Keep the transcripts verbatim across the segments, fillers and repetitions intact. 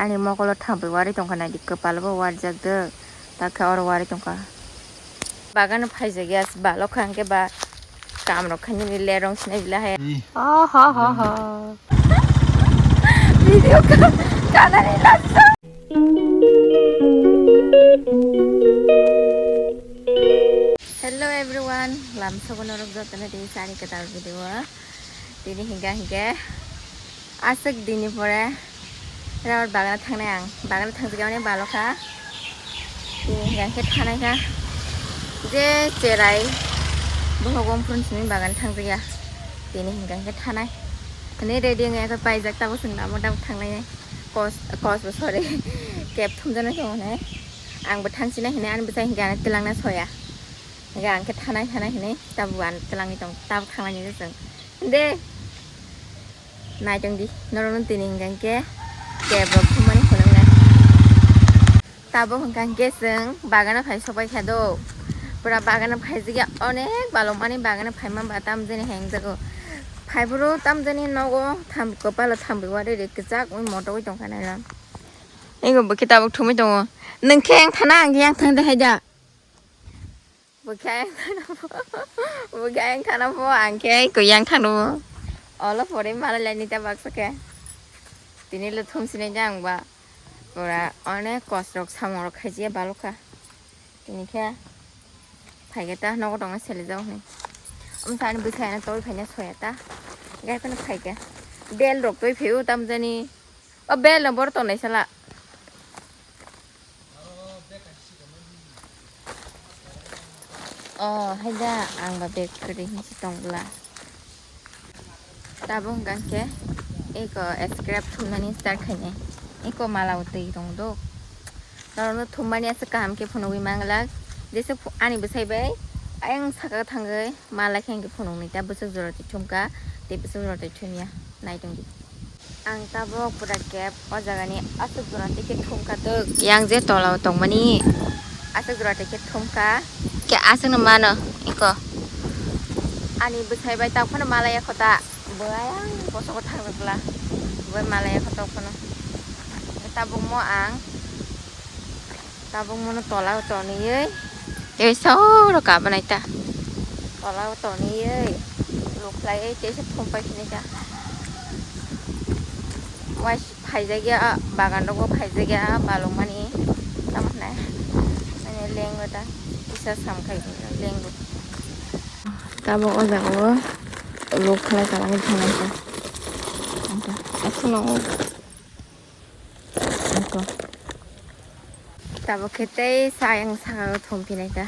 Ani mokolo thangwi wari tongkha, naidi kwpal bo warjak dwk, takhe oro wari tongkha. Bagano phaijak ya, balo kha hwnkhe ba kam rok khainani le rong sinai bila hai. Ih. Oh, ha, ha, ha. Video ka, kanani lasa. Hello everyone, lamsogo norok jotono tini sani kwtal video. Tini hingka hingke aswk dini pore rubber bagana thangnai ang. Bagana thangjak ya, onek balo kha. Tini hingka hingke thanai kha. Je cherai bohok wngphuru simi bagana thangjak ya. Tini hingka hingke thanai. Hwnwi ready wngya khe paijak, tabuk chwng lama tabuk thangnai. Kos, kos bo sorry. Kep thumjaknai tongo hwnwi. Ang bo thangsinai hwnwi ani bwsai hingke ano twlangna soya. Hingke ang khe thanai thanai hwnwi tabuk ano twlangwi tong, tabuk thanglai nai chwng. De. Naitong di, norokno tini hingka hingke kep rok thumani phunuknai. Tabuk hingka hingke chwng bagano phai sokbai kha do. Pura bagano phaijak ya, onek balokmani bagano phaima ba tamjani hengjago. Phaiphuru tamjani nogo tham, kwpalo thambi wari ri kwchak oi motok oi tongkha nailam. Ego bwkhe tabuk thumui tongo. Nwng khe yang thana, ang khe yang thang de hai da. Bwkha yang thana pho, bwkha yang thana pho, ang khe koi yang thana pho. Olo pore malai lai nita baksa khe. Tini le thum sinai jang ba. Pura onek kos rok samung rok khaijia balokha. Tini khe phaikhe ta nogo tongo sele jao hwnwi. Omo sani bwkha yana toi phaina soya ta. Gai phano phaikhe. Bel rok toi phaio tamjani. O bel no bor tongnai sala. O, haida, ang ba bag kwrwi hinwi tong bwla. Tabuk hwnkha khe eko scrap thumnani start khainai. Eko mala o twi tong do. Norokno thummani aswk kaham khe phunugwi manglak. Jesa phu-, ani bwsai bai ayang saka thangwi mala khe hinkhe phunuknwi ta bwswk jora twi thumkha, tei bwswk jora twi thumya. Naitongdi. Ang tabuk pura kep o jagani aswk jora twi khe thumkha twk. Yang je tola o tongmani aswk jora twi khe thumkha. Khe aswkno mano eko. Ani bwsai bai tok phano malaya kho ta. Bo ayang bosongo thangjakla. Bo malaya kho tok phano. Tabuk mo ang. Tabuk mono tola o tonwi. Tei soro kabanai ta. Tola o tonwi. Luklai tei se thumpai sinai ta. Wai phaijak ya, bagan rogo phaijak ya, balok mani. Tamo hwnai. Mane lengwi ta. Kisa samkhai lengwi. Tabuk o jaga o luklai kabanai thangnai ta. Anta. Aswk no. Tabuk khe tei sa ayang saka o thum phinai ta.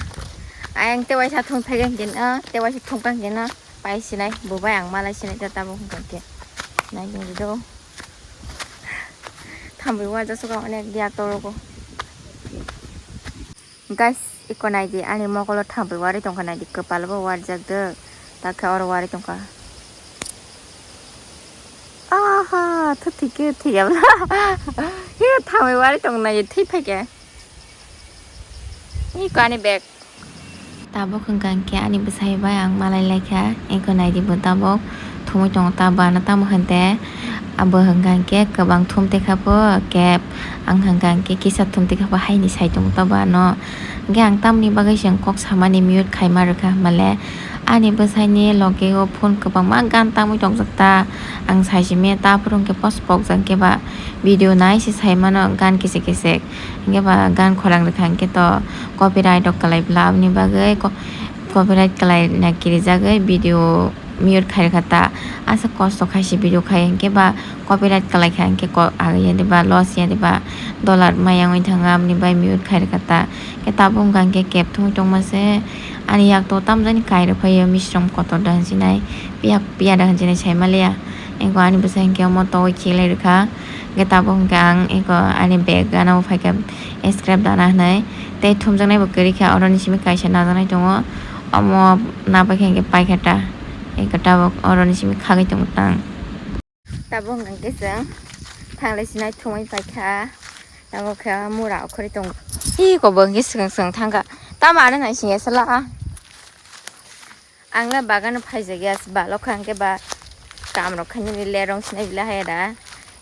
Ayang tei waisa thum phai khe no, tei waisa thum khe no pai sinai, bo bai ang malai sinai ta tabuk hwnkha khe. Nai nai do. Thambi wa jasuk onek dia torogo. Guys, iko naidi, ani mokolo thambi wari tongkha, naidi, kwpal bo warjak dwk, takhe oro wari tongkha. Aha, tho thik khe thik ya bla. He, thambi wari tong naidi, thik phai khe. Iko ani bag. Tabuk hwnkha khe ani bwsai bai ang malai lai kha, iko naidi bo tabuk thumui tongo ta bana tamo hwnkhe. Abo hwnkha khe kwbang thum tei kha bo kep, ang hwnkha khe kisa thum tei kha bo haini sai tongo ta bano. Hwnkhe ang tamoni bagwi se kok samani mute khaima rwkha hwnmale ani bwsaini loge o phone kwbangma gan tamwi tongjak ta. Ang sai simi ta phuru hwnkhe post pokjak khe ba video nai se sai mano gan kisik kisik. Hwnkhe ba gan khorang rwkha hwnkhe to copyright rok kwlai bla aboni bagwi ko-, copyright kwlai na kirijagwi video mute khai rwkha ta. Aswk kosto khai se video khai hwnkhe ba copyright kwlai kha hwnkhe ko-, agwi ya de ba loss ya de ba dollar maya wngwi thanga aboni bai mute khai rwkha ta. Khe tabuk hwnkha hwnkhe kep thumwi tongma se ani yak to tamjani kai rwphai o misrom kotor da hinsinai piya piya da hinsinai sai maliya. Eko ani bwsai hwnkhe omo togwi khiklai rwkha. Hwnkhe tabuk hwnkhe ang eko ani bag gana o phaikha scrap dana hinwi. Tei thumjaknai bo kwrwi kha, oroni simi kaisa najaknai tongo. Omo nabai khe hwnkhe paikha ta. Eko tabuk oroni simi khagwi tongo tang. Tabuk hwnkhe chwng thanglai sinai thumwi paikha. Tabuk khe mura okhorwi tongo. Iko bo hwnkhe swkang swkang thangkha. Tamo ano nai singya sala. Ang le bagano phaijak ya, balo kha hwnkhe ba kam rok khainani le rong sinai bila hai da.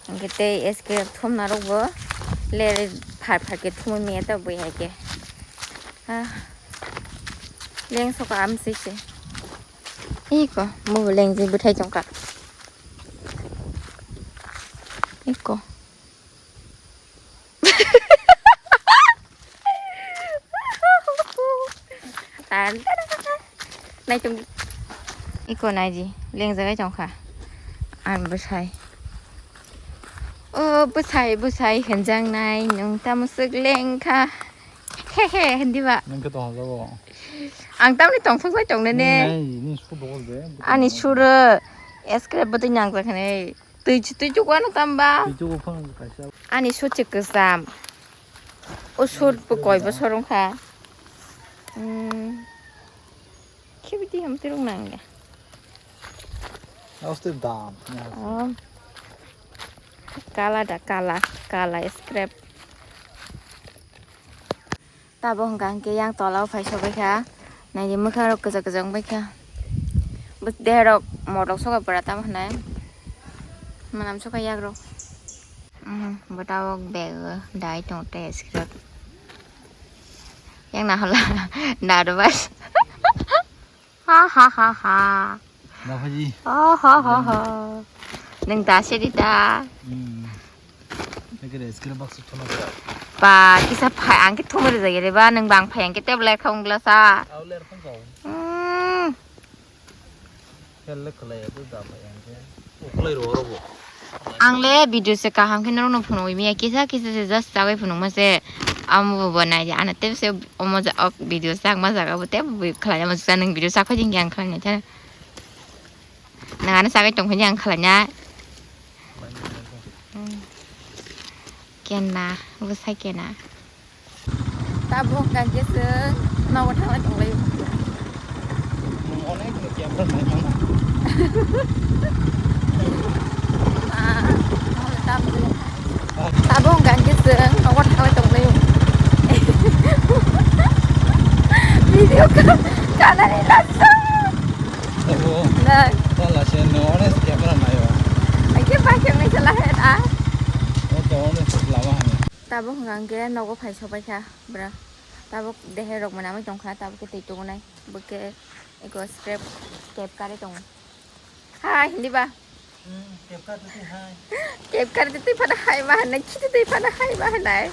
Hwnkhe tei S K thumna rok bo Le phar phar ke thumui miya ta bui hai ke. Ah. Leng soka am si se. Iko, mo leng je bwthai tongka. Iko. Tan, tan, tan, tan. Nai tong. Iko nai ji, leng jagai tongkha. An bwsai. O bwsai, bwsai hinjang nai, nung tamo swk leng kha. He he, hindi ba? Nung khe tong jago. Ang tamni tong thok sai tong ne ne. Nai, ni su dogo be. Ani suro, scrap bwtwi nang jak ne. Twi, twi chukwa no tamba. Twi chugo phano kaisa. Ani sut se kwcham. O sut bo koi bosor wngkha. Hmm. Khe bidi ham tirung nang ya. Auste dam. Oh. Kala da kala, kala scrap. Tabo hwnka hwnkhe yang tola o phai sobai kha. Naidi mwkhang rok kwchak kwchak wngbai kha. Bw-, deherok motok soka pura tamo hwnai. Mwnam soka yak rok. Mhm, bw tabok bag o dai tongo tei scrap. Yang nahola nervous. Ha ha ha ha. Nafaji. Oh ho ho ho. Nang da se di da. Hmm. Ekere scrap box thuna. Ba kisa phai ang ke thumri jagere ba nang bang phai ang ke table khong glasa. Au ler khong kau. Hmm. Hel le khlai ya du da phai ang ke. O khlai ro ro bo. Ang le video se kaham khe norokno phunugwi manya, kisa kisa se just chagwi phunukma se. Amo bo bo naidi, ano tei se omo ja-, ok video chakma jaga bo tei bo khlai, amo jesa nwng video chak phai di hinkhe ang khlai nai thani. Nwng ano chagwi tong phai di ang khlai nai. Hmm. Kena, bwsai kena. Tabuk hwnkha khe chwng nogo thangna tonglaio. Nwng onek no camera nai mano. Ah, tabuk hwnkha khe chwng nogo thangna tonglaio. Video ka-, kanani lasa. Tabuk. Nai. Tala se no onek camera naio. Ai ke ba ke ngai sala he a. O to onek lama hani. Tabuk hwnkha khe nogo phai sobai kha bwrw. Tabuk dehe rok mwnamwi tongkha, tabuk khe twi tugunai. Bwkhe eko scrap kep kari tongo. Hai, hindi ba? Hmm, kep kari twi hai. Kep kari twi phano hai ma hinai, khiti twi phano hai ma hinai.